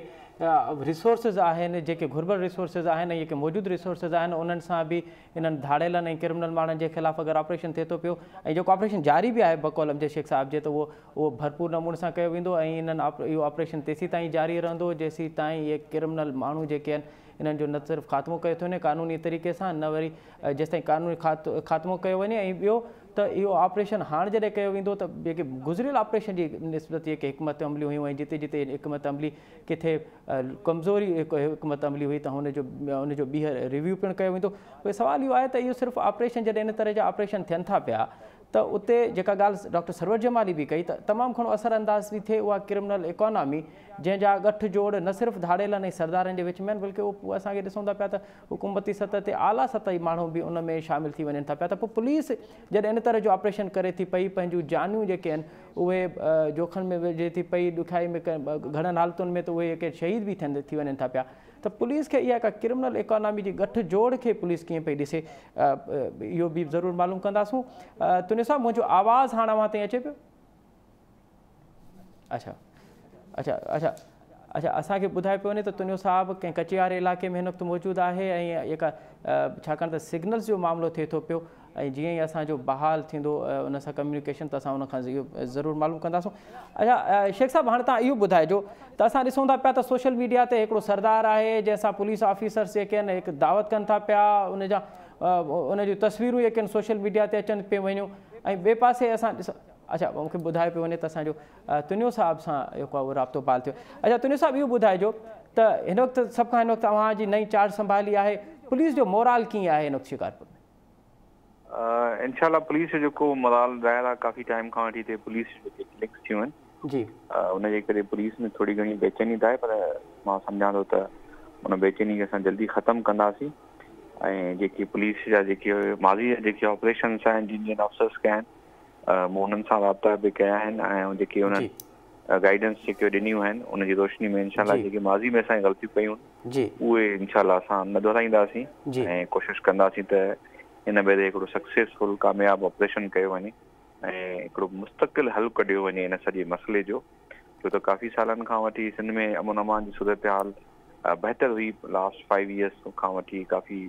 ريسورسز آهن جيڪي گهربل ريسورسز آهن ۽ جيڪي موجود ريسورسز آهن انهن سان به انهن ڌاڙيلن ۽ ڪرمنل ماڻهن جي خلاف اگر آپريشن ٿئي ٿو پيو ۽ جيڪو آپريشن جاري به آهي بقول امجد شيخ صاحب جي ته اهو اهو ڀرپور نموني سان ڪيو ويندو ۽ انهن اهو آپريشن تيسين تائين جاري رهندو جيسين تائين اهي ڪرمنل ماڻهو جيڪي آهن انهن جو نه صرف خاتمو ڪيو ٿو وڃي قانوني طريقي سان نه وري جيستائين قانوني خاتمو ڪيو وڃي ۽ ٻيو ته اهو آپريشن هاڻ جڏهن ڪيو ويندو ته جيڪي گذريل آپريشن جي نسبت جيڪي حڪمت عمليون هيون ۽ جتي جتي حڪمت عملي ڪٿي ڪمزوري حڪمت عملي هئي ته ان جو ان جو ٻيهر ريويو پڻ ڪيو ويندو. پوء سوال اهو آهي ته اهو صرف آپريشن جڏهن ان طرح جا آپريشن ٿين ٿا پيا ته اتي جيڪا ڳالهه ڊاڪٽر سرور جمالي به ڪئي ته تمام گهڻو اثر انداز ٿي ٿئي اها ڪرمنل اڪانامي جنهن جا ڳٺ جوڙ نه صرف ڌاڙيلن ۽ سردارن جي وچ ۾ آهن بلڪه اهو اسان کي ڏسون ٿا پيا ته حڪومتي سطح تي اعليٰ سطحي ماڻهو به ان ۾ شامل ٿي وڃن ٿا پيا ته پوء پوليس جڏهن ان طرح جو آپريشن ڪري ٿي پئي پنهنجون جانيون جيڪي آهن اهي جوکن ۾ وجهي ٿي پئي ڏکيائي ۾ گهڻن حالتن ۾ ته اهي جيڪي شهيد به ٿين ٿي وڃن ٿا پيا ته پوليس کي اها ڪا ڪرمنل اڪانامي جي ڳٺ جوڙ کي پوليس ڪيئن پئي ڏسي اهو به ضرور معلوم ڪنداسون. تنيو صاحب منهنجو آواز هاڻ اوهان تائين اچي پيو؟ اڇا اڇا اڇا اڇا اسان کي ٻڌايو پيو وڃي ته تنيو صاحب ڪنهن ڪچي واري علائقي ۾ هن وقت موجود آهي ۽ جيڪا ڇاڪاڻ ته سگنلز جو معاملو ٿئي ٿو پيو ۽ جيئن ئي اسان جو بحال ٿيندو ان سان ڪميونيڪيشن ته اسان ان کان اهو ضرور معلوم ڪنداسون. اڇا شيخ صاحب هاڻي توهان اهو ٻڌائجو ته اسان ڏسون ٿا پيا ته سوشل ميڊيا تي هڪڙو سردار آهي جنهن سان پوليس آفيسرس جيڪي آهن هڪ دعوت ڪن ٿا پيا ان جا ان جون تصويرون جيڪي آهن سوشل ميڊيا تي اچن پيون ويون ۽ ٻئي پاسي اسان ڏسون اڇا مون کي ٻڌايو پيو وڃي ته اسان جو تنيو صاحب سان جيڪو آهي اهو رابطو بحال ٿيو. اڇا تنيو صاحب اهو ٻڌائجو ته هن وقت سڀ کان هن وقت اوهان جي نئين چارج سنڀالي آهي پوليس جو مورال ڪيئن آهي هن وقت شڪارپور ۾؟ انشاء الله پوليس جو جيڪو مورال ظاهر آهي ڪافي ٽائيم کان وٺي هتي پوليس جون جيڪي ڪلنگس ٿيون آهن جي ان جي ڪري پوليس ۾ ٿوري گهڻي بيچيني ته آهي پر مان سمجهان ٿو ته ان بيچيني کي اسان جلدي ختم ڪنداسين ۽ جيڪي پوليس جا جيڪي ماضي جا جيڪي آپريشنس آهن جن جن آفيسرس ڪيا آهن مون انهن سان رابطا به ڪيا آهن ۽ جيڪي انهن گائيڊنس جيڪي ڏنيون آهن ان جي روشني ۾ انشاء الله جيڪي ماضي ۾ اسان غلطيون ڪيون اهي انشاء الله اسان نه دهرائينداسين ۽ ڪوشش ڪنداسين ته هن ڀيري هڪڙو سڪسيسفل ڪامياب آپريشن ڪيو وڃي ۽ هڪڙو مستقل حل ڪڍيو وڃي ان سڄي مسئلي جو، ڇو ته ڪافي سالن کان وٺي سنڌ ۾ امن امان جي صورتحال بهتر هئي، لاسٽ فائيو ايئرس کان وٺي ڪافي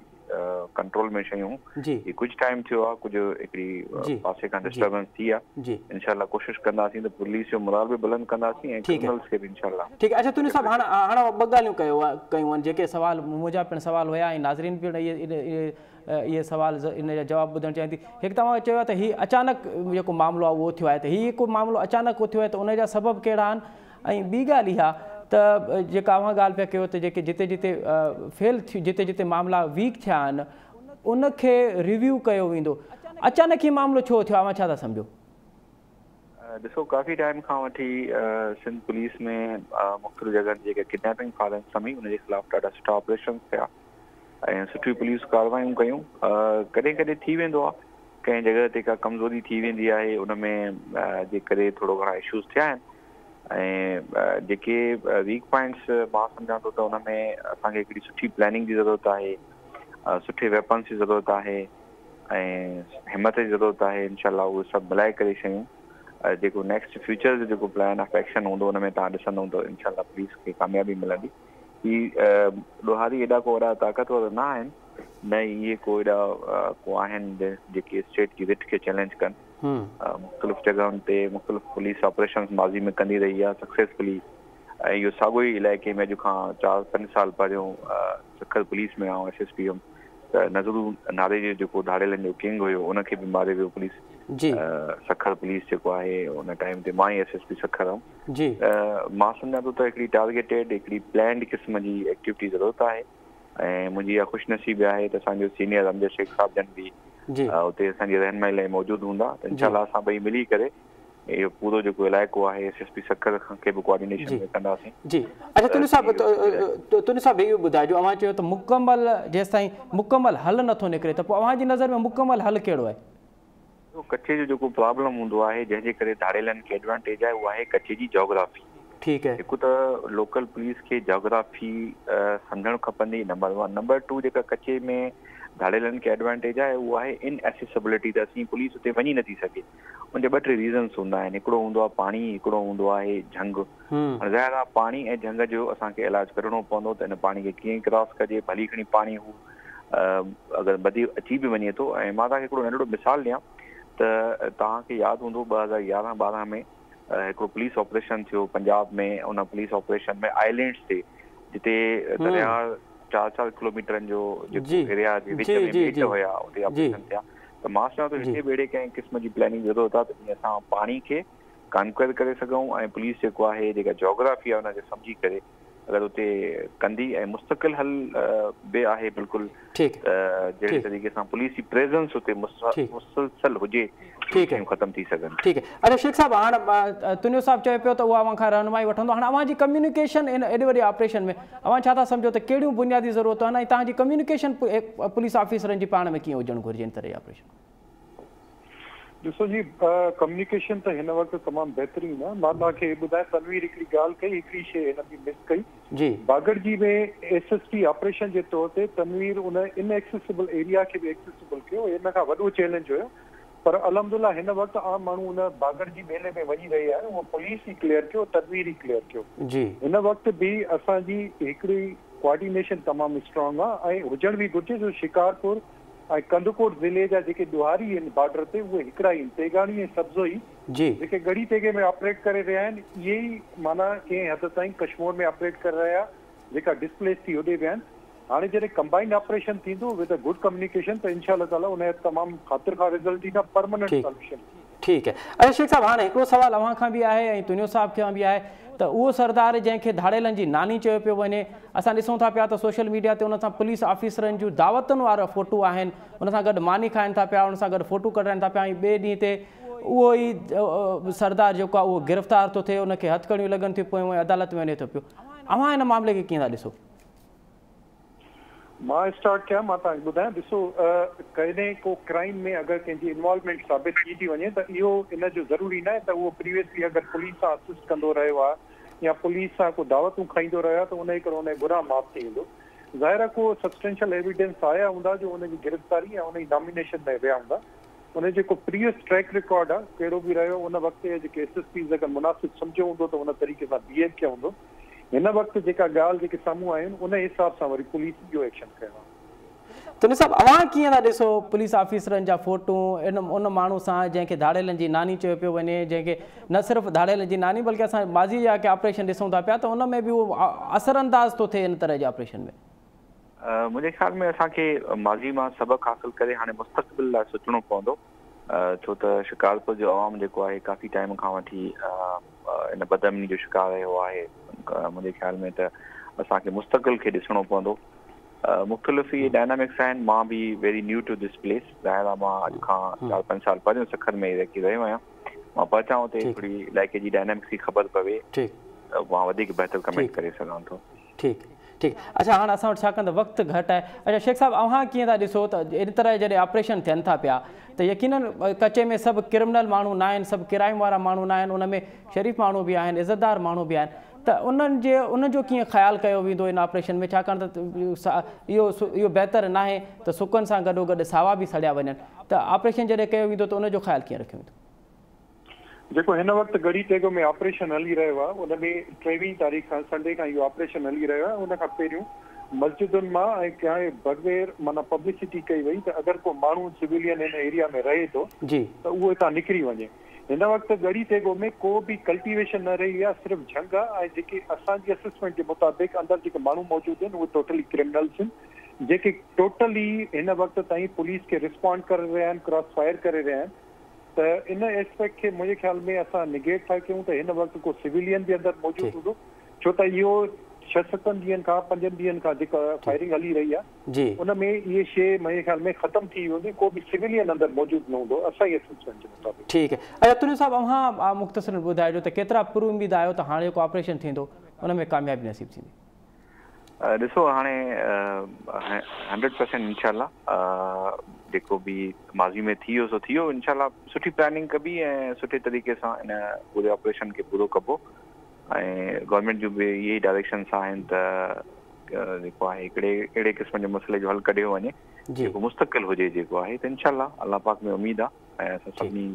ڪنٽرول ۾ شيون، هي ڪجهه ٽائيم ٿيو آهي ڪجهه هڪڙي پاسي کان ڊسٽربنس ٿي آهي، انشاء الله ڪوشش ڪنداسين ته پوليس جو مورال به بلند ڪنداسين ۽ ڪرمنلز کي به انشاء الله. ٺيڪ آهي، اڇا تنيو صاحب هاڻ هاڻ ٻه ڳالهيون ڪيو ڪيون آهن جيڪي سوال منهنجا پڻ سوال هيا ۽ ناظرين پڻ اهي اهي سوال ان جا جواب ٻڌڻ چاهين ٿي. هڪ توهان چيو آهي ته هي اچانڪ جيڪو معاملو آهي اهو ٿيو آهي ته هي جيڪو معاملو اچانڪ اٿيو آهي ته ان جا سبب ڪهڙا آهن ۽ ٻي ڳالهه اها ته جيڪا اوهان ڳالهه پيا ڪيو ته جيڪي جتي جتي فيل ٿيو جتي جتي معاملا ويڪ ٿيا آهن ان کي ريويو ڪيو ويندو اچانڪ هي معاملو ڇو ٿيو اوهان ڇا ٿا سمجهو؟ ڏسو ڪافي ٽائيم کان وٺي سنڌ پوليس ۾ مختلف جڳهن تي جيڪا ڪڊنيپنگ فارن سمي ان جي خلاف ڏاڍا سٺا آپريشنس ٿيا ۽ سٺيون پوليس ڪاروايون ڪيون ڪڏهن ڪڏهن ٿي ويندو آهي ڪنهن جڳهه تي ڪا ڪمزوري ٿي ويندي آهي ان ۾ جي ڪري ٿورو گهڻا اشوز ٿيا آهن ۽ جيڪي ويڪ پوائنٽس مان سمجهان ٿو ته ان ۾ اسان کي هڪڙي سٺي پلاننگ جي ضرورت آهي سٺي ويپنس جي ضرورت آهي ۽ همت جي ضرورت آهي انشاء الله اهي سڀ ملائي ڪري شيون جيڪو نيڪسٽ فيوچر جو جيڪو پلان آف ايڪشن هوندو ان ۾ توهان ڏسندو ته انشاء الله پوليس کي ڪاميابي ملندي هي ڏوهاري ايڏا ڪو وڏا طاقتور نه آهن نه ئي اهي ڪو ايڏا ڪو آهن جيڪي اسٽيٽ جي رٽ کي چئلينج ڪن. مختلف جڳهن تي مختلف پوليس آپريشنز ماضي ۾ ڪندي رهي آهي سڪسيسفلي ۽ اهو ساڳيو ئي علائقي ۾ اڄ کان 4 5 سال پهريون سکر پوليس ۾ آئون ايس ايس پي هيم ته نظرو ناري جو جيڪو ڌاڙيلن جو ڪنگ هيو ان کي به ماري ويو پوليس سکر پوليس جيڪو آهي ان ٽائيم تي مان ئي ايس ايس پي سکر هيم. جي. مان سمجهان ٿو ته هڪڙي ٽارگيٽيڊ هڪڙي پلانڊ قسم جي ايڪٽيوٽي ضرورت آهي ۽ منهنجي اها خوش نصيبي آهي ته اسان جو سينيئر امجد شيخ صاحب جن به اتي اسان جي رهنمائي لاء موجود هوندا ته انشاء الله اسان ٻئي ملي ڪري اهو پورو جيڪو علائقو آهي ايس ايس پي سکر کي به ڪوآرڊينيشن ۾ ڪنداسين. جي اڇا تنيو صاحب تنيو صاحب اهو ٻڌائجو اوهان چيو ته مڪمل جيستائين مڪمل حل نٿو نڪري ته پوء اوهان جي نظر ۾ مڪمل حل ڪهڙو آهي؟ ڏسو ڪچي جو جيڪو پرابلم هوندو آهي جنهن جي ڪري ڌاڙيلن کي ايڊوانٽيج آهي اهو آهي ڪچي جي جاگرافي. ٺيڪ آهي. هڪ ته لوڪل پوليس کي جاگرافي سمجهڻ کپندي نمبر ون نمبر ٽو جيڪا ڪچي ۾ ڌاڙيلن کي ايڊوانٽيج آهي اهو آهي ان ايسيسبلٽي ته اسين پوليس اتي وڃي نٿي سگهي ان جا ٻه ٽي ريزنس هوندا آهن هڪڙو هوندو آهي پاڻي هڪڙو هوندو آهي جهنگ هاڻي ظاهر آهي پاڻي ۽ جهنگ جو اسان کي علاج ڪڍڻو پوندو ته ان پاڻي کي ڪيئن ڪراس ڪجي ڀلي کڻي پاڻي هو اگر ٻڌي اچي به وڃي ٿو ۽ مان توهان کي هڪڙو ننڍڙو مثال ڏيان ته توهان کي ياد هوندو 2011 12 ۾ هڪڙو پوليس آپريشن ٿيو پنجاب ۾ ان پوليس آپريشن ۾ آئلينڊس تي جتي درياء 4 4 ڪلوميٽرن جو جيڪو ايريا جي وچ ۾ ٻيٽ هيا اتي آپريشن ٿيا ته مان سمجهان ٿو هتي به اهڙي ڪنهن قسم جي پلاننگ ضرورت آهي ته جيئن اسان پاڻي کي ڪانڪوئر ڪري سگهون ۽ پوليس جيڪو آهي جيڪا جاگرافي آهي ان کي سمجهي ڪري اگر اتي ڪندي ۽ مستقل حل به آهي بلڪل ته جهڙي طريقي سان پوليس جي پريزنس اتي مسلسل هجي ٺيڪ شيون ختم ٿي سگهن. ٺيڪ اچها شيخ صاحب هاڻ تنيو صاحب چئي پيو ته اهو اوهان کان رهنمائي وٺندو هاڻ اوهان جي ڪميونيڪيشن ان ايڏي وڏي آپريشن ۾ اوهان ڇا ٿا سمجهو ته ڪهڙيون بنيادي ضرورتون آهن ۽ توهان جي ڪميونيڪيشن پوليس آفيسرن جي پاڻ ۾ ڪيئن هجڻ گهرجي ان طرح جي آپريشن ڏسو جي ڪميونيڪيشن ته هن وقت تمام بهترين آهي مان توهان کي ٻڌايان تنوير هڪڙي ڳالهه ڪئي هڪڙي شيء هن به مس ڪئي جي Bagarji ۾ S S P operation جي طور تي تنوير ان ان ايڪسيسبل ايريا کي به ايڪسيسبل ڪيو ان کان وڏو چئلينج هيو پر الحمدلله هن وقت عام ماڻهو ان باگڙجي ٻيلي ۾ وڃي رهي آهي اهو پوليس ئي ڪليئر ڪيو تنوير ئي ڪليئر ڪيو جي هن وقت به اسان جي هڪڙي ڪوآرڊينيشن تمام اسٽرانگ آهي ۽ هجڻ به گهرجي جو شڪارپور ۽ ڪنڌڪوٽ ضلعي جا جيڪي ڏوهاري آهن بارڊر تي اهي هڪڙا ئي آهن تيغاڻي ۽ سبزوئي جيڪي ڳڙهي تيغي ۾ آپريٽ ڪري رهيا آهن اهي ئي معنيٰ ڪنهن حد تائين ڪشمور ۾ آپريٽ ڪري رهيا جيڪا ڊسپليس ٿي هوڏي ويا آهن هاڻي جڏهن ڪمبائنڊ آپريشن ٿيندو ود ا گڊ ڪميونيڪيشن ته انشاء الله تعاليٰ ان جا تمام خاطر خواه رزلٽ ايندا پرمننٽ سوليوشن ٿيندو. ٺيڪ آهي اچها شيخ صاحب هاڻي هڪڙو سوال اوهان کان به آهي ۽ تنيو صاحب کان به آهي ته اهو سردار جنهن کي ڌاڙيلن جي ناني چيو پيو وڃي اسان ڏسون ٿا پيا ته سوشل ميڊيا تي ان سان پوليس آفيسرن جون دعوتن وارا فوٽو آهن ان سان گڏ ماني کائن ٿا پيا ان سان گڏ فوٽو ڪڍرائن ٿا پيا ۽ ٻئي ڏينهن تي اهو ئي سردار جيڪو آهي اهو گرفتار ٿو ٿئي ان کي هٿڪڙيون لڳن ٿيون پيون ۽ عدالت ۾ وڃي ٿو پيو اوهان ان معاملي کي ڪيئن ٿا ڏسو؟ مان اسٽارٽ ڪيان، مان توهان کي ٻڌايان، ڏسو ڪڏهن ڪو ڪرائيم ۾ اگر ڪنهن جي انوالومينٽ ثابت ٿي ٿي وڃي ته اهو ان جو ضروري ناهي ته اهو پريويسلي اگر پوليس سان اسسٽ ڪندو رهيو آهي يا پوليس سان ڪو دعوتون کائيندو رهيو آهي ته ان جي ڪري ان جا گناهه معاف ٿي ويندو. ظاهر آهي ڪو سبسٽينشل ايويڊنس آيا هوندا جو ان جي گرفتاري يا ان جي نامينيشن ۾ ويا هوندا. ان جو جيڪو پريويس ٽريڪ رڪارڊ آهي ڪهڙو به رهيو ان وقت جا جيڪي ايس ايس پيز اگر مناسب سمجهيو هوندو ته ان طريقي سان بيهيو ڪيو هوندو. هن وقت جيڪا ڳالهه جيڪي سامهون آيون آهن ان حساب سان وري پوليس اهو ايڪشن کنيو آهي. تنيو صاحب اوهان ڪيئن ٿا ڏسو پوليس آفيسرن جا فوٽو ان ان ماڻهو سان جنهن کي ڌاڙيلن جي ناني چيو پيو وڃي جنهن کي نه صرف ڌاڙيلن جي ناني بلڪه اسان ماضي جا ڪي آپريشن ڏسون ٿا پيا ته ان ۾ به اهو اثر انداز ٿو ٿئي ان طرح جي آپريشن ۾. منهنجي خيال ۾ اسان کي ماضي مان سبق حاصل ڪري هاڻي مستقبل لاء سوچڻو پوندو ڇو ته شڪارپور جو عوام جيڪو آهي ڪافي ٽائيم کان وٺي ان بدامني جو شڪار رهيو آهي. منهنجي خيال ۾ ته اسان کي مستقبل کي ڏسڻو پوندو. مختلف اهي ڊائنامڪس آهن. مان به very new to this place, ظاهر آهي مان اڄ کان 4 5 سال پهريون سکر ۾ ئي رهيو آهيان. مان پهچان اتي ٿوري علائقي جي ڊائنامڪس جي خبر پوي ته مان وڌيڪ بهتر ڪمينٽ ڪري سگهان ٿو. ٺيڪ ٺيڪ اڇا هاڻ اسان وٽ ڇاڪاڻ ته وقت گهٽ آهي. اڇا شيخ صاحب اوهان ڪيئن ٿا ڏسو ته ان طرح جڏهن آپريشن ٿين ٿا پيا ته يقينن ڪچي ۾ سڀ ڪرمنل ماڻهو نه آهن، سڀ ڪرائم وارا ماڻهو نه آهن، ان ۾ شريف ماڻهو به آهن، عزتدار ماڻهو به آهن ته انهن جي انهن جو ڪيئن خيال ڪيو ويندو ان آپريشن ۾ ڇاڪاڻ ته اهو اهو بهتر ناهي ته سڪن سان گڏو گڏ ساوا به سڙيا وڃن ته آپريشن جڏهن ڪيو ويندو ته ان جو خيال ڪيئن رکيو ويندو؟ جيڪو هن وقت ڳڙهي تيغو ۾ آپريشن هلي رهيو آهي ان ۾ ٽيويهين تاريخ کان سنڊي کان اهو آپريشن هلي رهيو آهي ان کان پهريون مسجدن مان ۽ ڪنهن بغير معنيٰ پبلسٽي ڪئي وئي ته اگر ڪو ماڻهو سويلين هن ايريا ۾ رهي ٿو ته اهو هتان نڪري وڃي. هن وقت ڳڙهي تيغو ۾ ڪو به ڪلٽيويشن نه رهي آهي صرف جهنگ آهي ۽ جيڪي اسان جي اسسمينٽ جي مطابق اندر جيڪي ماڻهو موجود آهن اهي ٽوٽلي ڪرمنلز آهن جيڪي ٽوٽلي هن وقت تائين پوليس کي رسپانڊ ڪري رهيا آهن ڪراس فائر ڪري رهيا آهن. ته ان ايسپيڪٽ کي منهنجي خيال ۾ اسان نگيٽ ٿا ڪيون ته هن وقت ڪو سويلين به اندر موجود هوندو ڇو ته اهو ڇهه ستن ڏينهن کان پنجن ڏينهن کان جيڪا فائرنگ هلي رهي آهي ان ۾ اهي شيء منهنجي خيال ۾ ختم ٿي وئي هوندي ڪو به سويلين اندر موجود نه هوندو اسان جي اسسمينٽ جي مطابق. ٺيڪ اڇا تنيو صاحب اوهان مختصرن ٻڌائجو ته ڪيترا پر اميد آهيو ته هاڻي جيڪو آپريشن ٿيندو ان ۾ ڪاميابي نصيب ٿيندي. ڏسو هاڻي هنڊريڊ پرسينٽ انشاء الله جيڪو به ماضي ۾ ٿي ويو سو ٿي ويو انشاء الله سٺي پلاننگ ڪبي ۽ سٺي طريقي سان ان پوري آپريشن کي پورو ڪبو ۽ گورنمينٽ جون به اهي ئي ڊائريڪشنس آهن ته جيڪو آهي هڪڙي اهڙي قسم جي مسئلي جو حل ڪڍيو وڃي جيڪو مستقل هجي جيڪو آهي ته انشاء الله الله پاڪ ۾ اميد آهي ۽ اسان سڀني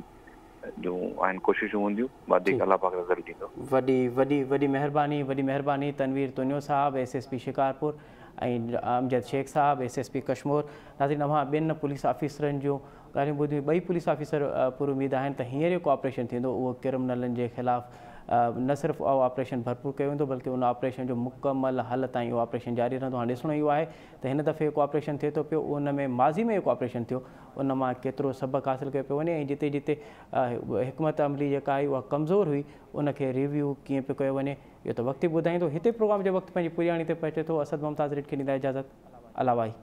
جون آهن ڪوششون هونديون وڌيڪ الله پاڪ رزلٽ ڏيندو. وڏي وڏي وڏي مهرباني وڏي مهرباني Tanveer Tunio Sahib S S P Shikarpur ۽ Amjad Shaikh Sahib S S P Kashmore ناظرين اوهان ٻن پوليس آفيسرن جون ڳالهيون ٻڌيون ٻئي پوليس آفيسر پر اميد آهن ته هينئر جيڪو آپريشن ٿيندو اهو ڪرمنلن جي خلاف نه صرف اهو آپريشن ڀرپور ڪيو ويندو بلڪه ان آپريشن جو مڪمل حل تائين اهو آپريشن جاري رهندو هاڻي ڏسڻو اهو آهي ته هن دفعي جيڪو آپريشن ٿئي ٿو پيو ان ۾ ماضي ۾ جيڪو آپريشن ٿيو ان مان ڪيترو سبق حاصل ڪيو پيو وڃي ۽ جتي جتي حڪمت عملي جيڪا آهي اها ڪمزور هئي ان کي ريويو ڪيئن پيو ڪيو وڃي اهو ته وقت ئي ٻڌائيندو. هتي پروگرام جو وقت پنهنجي پڄاڻي تي پهچي ٿو. اسد ممتاز ريڊ کي ڏيندا اجازت. الله واهي.